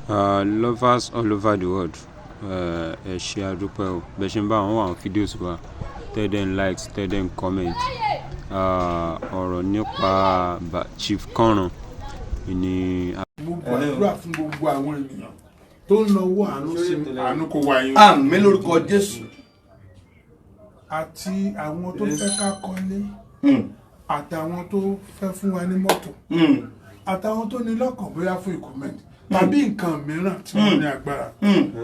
Lovers all over the world, ẹ ṣé, a dúpẹ́ o. Bẹ́ẹ̀ ṣe ń bá àwọn wo àwọn videos wa, tẹ́ dẹ̀ ń likes, tẹ́ dẹ̀ ń comment. Ọ̀rọ̀ nípa Chief Kànràn ni. Mo gbàdúrà fún gbogbo àwọn ènìyàn tó ń nawọ́ àánú sí mi, àánú kó wá yín. Àmín lórúkọ Jésù. Àti àwọn tó fẹ́ ká kọ́lé, àtàwọn tó fẹ́ fún wa ní mọ́tò, àtàwọn tó ní lọ́kàn bóyá fún equipment tàbí nǹkan mìíràn tí wọ́n ní agbára,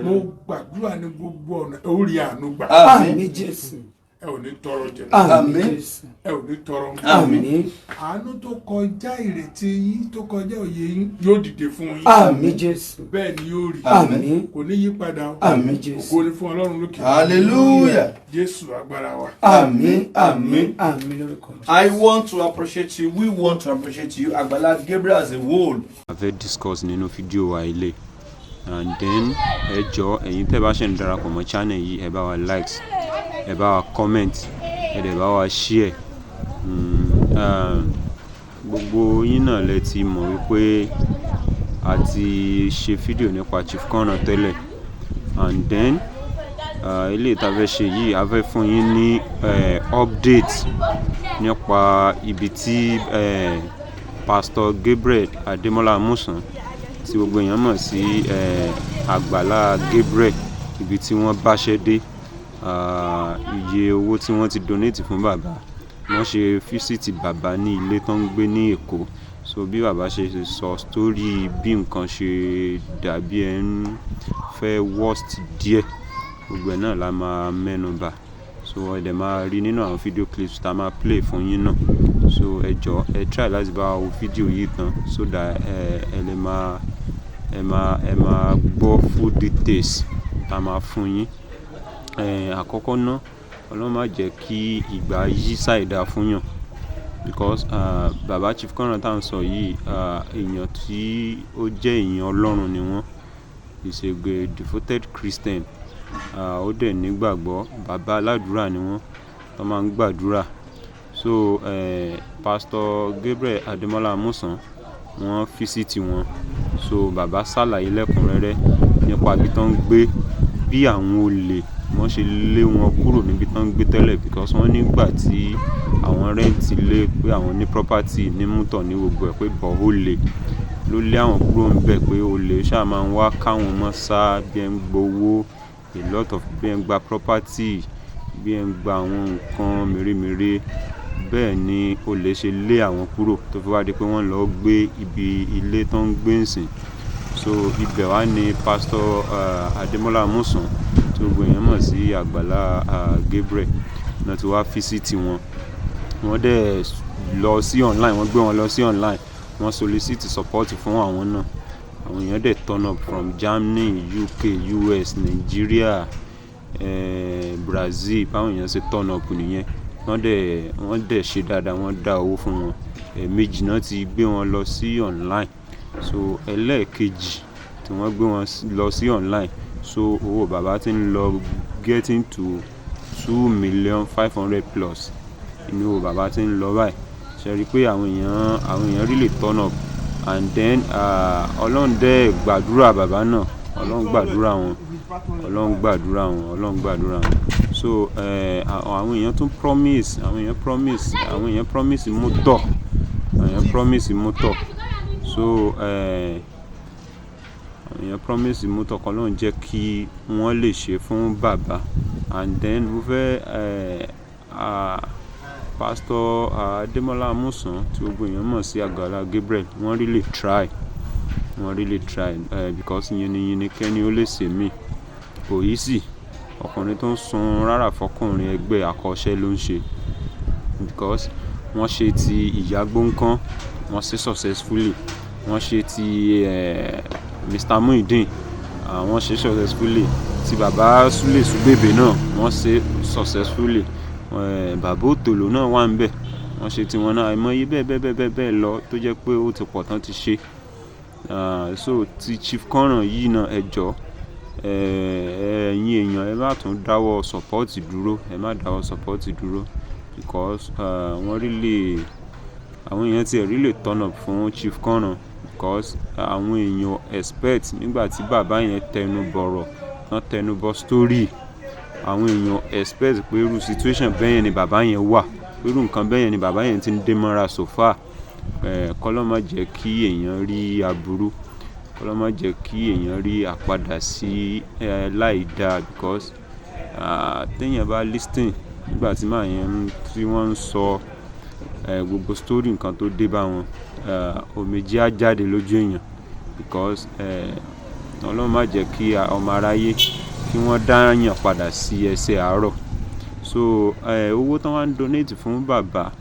mo gbàdúrà ní gbogbo ọ̀nà, ẹ ó rí àánú gbà. Àmín. Àmín Jésù. Ẹ ò ní tọrọ jẹ. Àmín Àmín. Jésù. Ẹ ò ní tọrọ mu. Àmín. Àánú tó kọjá ìrètí yín, tó kọjá òye yín, yóò dìde fún yín. Àmín Jésù. Bẹ́ẹ̀ ni yóò rí. Àmín. Kò ní yí padà o. Àmín Jésù. Ògo ni fún Ọlọ́run lókè. Hallelujah. Jésù agbára wa. Àmín, àmín. Àmín lórúkọ Jésù. I want to appreciate you. We want to appreciate you, Agbala Gabriel as a whole. A fẹ́ discuss nínú fídíò wa ilé. And then ẹ jọ̀ọ́, ẹ̀yin tẹ́ bá ṣe ń darapọ̀ mọ́ channel yìí, ẹ bá wa likes, ẹ bá wa comment, ẹ dẹ̀ bá wa share. Gbogbo yín náà lẹ ti mọ̀ wípé a ti ṣe fídíò nípa Chief Kànràn tẹ́lẹ̀. And then eléyìí tá a fẹ́ ṣe yìí, a fẹ́ fún yín ní update nípa ibi tí Pastor Gabriel Adémọ́lá Amusan, tí gbogbo èèyàn mọ̀ sí Àgbàlá Gabriel, ibi tí wọ́n báṣẹ́ dé, iye owó tí wọ́n ti donate fún bàbá, wọ́n ṣe visit bàbá ní ilé tó ń gbé ní Èkó. So bí bàbá ṣe sọ story, bí nǹkan ṣe dàbí ẹ ń fẹ́ worst díẹ̀, gbogbo ẹ̀ náà la máa mẹ́nu bà. So ẹ dẹ̀ máa rí nínú àwọn video clips tá a máa play fún yín náà. So ẹ jọ̀ọ́, ẹ try láti bá wa wo fídíò yìí tán so that ẹ lè máa ẹ máa gbọ́ full details tá a máa fún yín. Àkọ́kọ́ ná, Ọlọ́run má jẹ́ kí ìgbà yí ṣàìdá fún yàn, because bàbá Chief Kànràn tá ń sọ yìí, èèyàn tí ó jẹ́ èèyàn Ọlọ́run ni wọ́n. Is a devoted Christian. Ó dẹ̀ nígbàgbọ́, bàbá aládùrá ni wọ́n, tó máa ń gbàdúrà. So Pastor Gabriel Ademola Amusan, wọ́n visit wọn. So bàbá ṣàlàyé lẹ́kùnrẹ́rẹ́ nípa ibi tó ń gbé, bí àwọn olè wọ́n ṣe lé wọn kúrò níbi tó ń gbé tẹ́lẹ̀, because wọ́n nígbà tí àwọn rent ilé pé àwọn ní property ní mọ́tò ní gbogbo ẹ̀, pé but olè ló lé àwọn kúrò níbẹ̀, pé olè ṣá máa ń wá káwọn mọ́ sá bí ẹ ń gbowó, a lot of bí ẹ ń gba property, bí ẹ ń gba àwọn nǹkan mèremère. Bẹ́ẹ̀ ni olè ṣe lé àwọn kúrò tó fi wá di pé wọ́n lọ gbé ibi ilé tó ń gbé ńsìn. So ibẹ̀ wá ní Pastor Ademola Amusan, tí gbogbo èèyàn mọ̀ sí Àgbàlá Gabriel náà, ti wá visit wọn. Wọ́n dẹ̀ lọ sí online, wọ́n gbé wọn lọ sí online, wọ́n solicit support fún àwọn náà. Àwọn èèyàn dẹ̀ turn up from Germany, UK, US, Nigeria, Brazil. Báwọn èèyàn ṣe turn up nìyẹn. Wọ́n dẹ̀ ṣe dáadáa, wọ́n dá owó fún wọn. Ẹ̀ẹ̀mejì náà ti gbé wọn lọ sí online. So ẹlẹ́ẹ̀kejì tí wọ́n gbé wọn lọ sí online, so owó bàbá tí ń lọ getting to 2,000,500 plus inú owó bàbá tí ń lọ báyìí. Ṣe rí i pé àwọn èèyàn really turn up? And then Ọlọ́run dẹ̀ gbàdúrà bàbá náà, Ọlọ́run gbàdúrà wọn, Ọlọ́run gbàdúrà wọn, Ọlọ́run gbàdúrà wọn. So àwọn èèyàn tún promise, àwọn èèyàn promise mọ́tò, àwọn èèyàn promise mọ́tò. So àwọn èèyàn promise mọ́tò kan ló ń jẹ́ kí wọ́n lè ṣe fún bàbá. And then mo fẹ́ Pastor Ademola Amusan, tí gbogbo èèyàn mọ̀ sí Àgbàlá Gabriel, wọ́n really try, wọ́n really try, because yìnyín kẹ́ni ó lè ṣe mí, kò easy. Ọkùnrin tó ń sun rárá fọkùnrin ẹgbẹ́ àkọ́ṣẹ́ ló ń ṣe, because wọ́n ṣe ti ìyá gbóǹkan, wọ́n ṣe successfully. Wọ́n ṣe ti Mr Muideen, wọ́n ṣe successfully. Ti bàbá Sule Subebe náà, wọ́n ṣe successfully. Bàbá Òtòló náà wà níbẹ̀, wọ́n ṣe tiwọn náà. Àìmọye bẹ́ẹ̀ bẹ́ẹ̀ bẹ́ẹ̀ bẹ́ẹ̀ lọ tó jẹ́ pé ó ti pọ̀ tán ti ṣe. So ti Chief Kànràn yìí náà, ẹ jọ̀ọ́, ẹ̀yin èèyàn, ẹ má tún dáwọ́ support dúró, ẹ má dáwọ́ support dúró, because wọ́n really, àwọn èèyàn tí ẹ really turn up fún Chief Kànràn. Because àwọn èèyàn expect nígbà tí bàbá yẹn tẹnu bọ̀rọ̀, tán tẹnu bọ story, àwọn èèyàn expect pé irú situation bẹ́ẹ̀ yẹn ni bàbá yẹn wà, pé irú nǹkan bẹ́ẹ̀ yẹn ni bàbá yẹn ti ń dé mọ́ra so far. Kọ́lọ́un má jẹ́ kí èèyàn rí aburú, kọ́lọ́un má jẹ́ kí èèyàn rí àpadà sí láì dáa, because téèyàn bá listen nígbà tí màá yẹn tí wọ́n ń sọ gbogbo story nǹkan tó dé bá wọn, omijé á jáde lójú èèyàn, because Ọlọ́run má jẹ́ kí ọmọ aráyé kí wọ́n dá yàn padà sí ẹsẹ̀ àárọ̀. So owó tí wọ́n ń donate fún bàbá,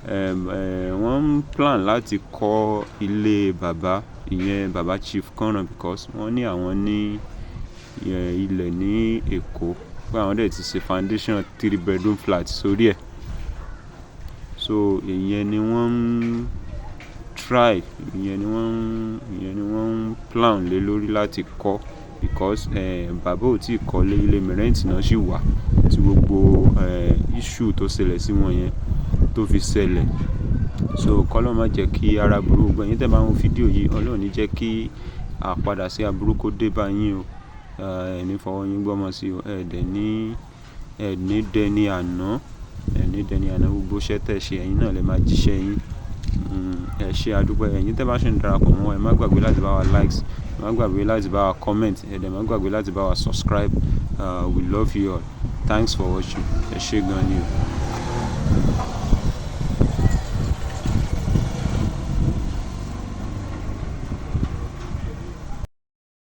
wọ́n ń plan láti kọ́ ilé bàbá ìyẹn, bàbá Chief Kanran, because wọ́n ní àwọn ní ilẹ̀ ní Èkó, pé àwọn dẹ̀ ti ṣe foundation 3 bedroom flat sórí ẹ̀. So ìyẹn ni wọ́n ń try, ìyẹn ni wọ́n ń plan lé lórí láti kọ́, because bàbá ò tí ì kọ́lé, ilé rent náà sì wà tí gbogbo issue tó ṣẹlẹ̀ sí wọn yẹn tó fi ṣẹlẹ̀. So kọ́lọ́un má jẹ́ kí ara burú, gbogbo ẹ̀yin tẹ́ bá ń wo fídíò yìí, Ọlọ́run ní jẹ́ kí àpadà sí aburú kó dé bá yín o. Ẹ ní fọwọ́ yín gbọ́mọ sí o, ẹ dẹ̀ ní, ẹ ní dẹni àná, ẹ ní dẹni àná. Gbogbo iṣẹ́ tẹ́ ṣe, ẹ̀yin náà lè máa jíṣẹ́ yín. Ẹ ṣé, a dúpẹ́. Ẹ̀yin tẹ́ bá ṣe ń darapọ̀ mọ́ wa, ẹ má gbàgbé láti bá wa likes, ẹ má gbàgbé láti bá wa comment, ẹ dẹ̀ má gbàgbé láti bá wa subscribe. We love you all. Thanks for watching. Ẹ ṣé gan ni o.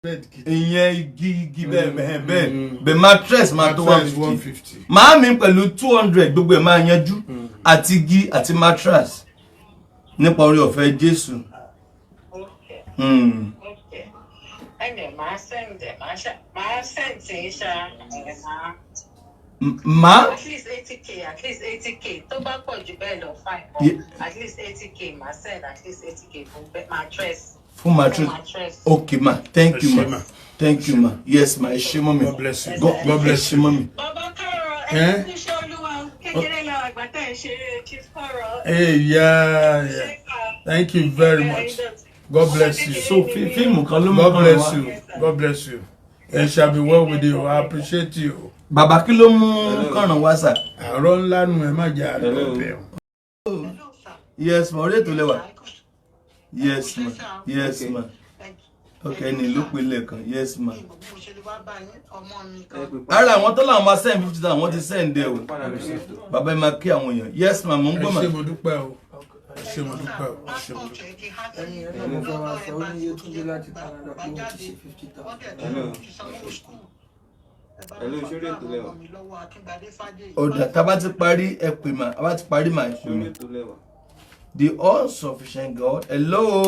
Bed gidi. Ìyẹn igi bẹ́ẹ̀ bẹ́ẹ̀ bẹ́ẹ̀ bẹ́ẹ̀, mattress máa tó Mattress 150. 150. Màámi, pẹ̀lú 200, gbogbo ẹ̀ máa yanjú, àti igi àti mattress, nípa orí ọ̀fẹ́ Jésù. Okay. Okay. Ẹnì máa send ẹ̀, máa send tí ń ṣá ẹ̀ máa. Má At least 80K, at least 80K. Tó bá pọ̀ jù bẹ́ẹ̀ lọ, fine. But at least 80K, máa send at least 80K fún mattress. Fún mattress. Fún mattress. Okay ma, thank you Ẹ ṣé ma. Ma. Thank you ma. Yes ma, ẹ ṣé mummy. God bless you. God, God bless ẹ ṣé you. Mummy. Bàbá Kọ́rọ̀, Eh? ẹ kú iṣẹ́ Olúwa, kékeré làwọn àgbà tẹ̀ ń ṣe, Chief Kọ́rọ̀. Hey, yeah. Thank you very much. God bless you. So fíìmù kan ló mú God kan bless wá. you. God bless you. It shall be well with you. I appreciate you. Bàbá, kí ló mú kànràn wá sà? Àárọ̀ ńlá nu, ẹ má jẹ́ àlọ́ bẹ̀ o. Yes ma, orí ètò lẹ́wà. Yes ma, yes ma. Ok, ẹni ló pe lẹ́ẹ̀kan. Yes ma. Ara àwọn tó láwọn máa send 50,000, wọ́n ti send ẹ o. Bàbá, ẹ máa kí àwọn èèyàn. Yes ma, mò ń Ẹ gbọ́ ma. ṣé, mo dúpẹ́ o. Ẹ ṣé, mo dúpẹ́ o. Ẹ ṣé, mo dúpẹ́. Ẹni yẹn náà mo fẹ́ wá sọ, ó ní Yétúndé láti Canada pé òun ti ṣe 50,000. Hello, sórí ètò lẹ́wà. Ọ̀dà, tá a bá ti parí, ẹ pè mà. A bá ti parí mà, ẹ pè mà. Ètò lẹ́wà. The all sufficient God. Hello.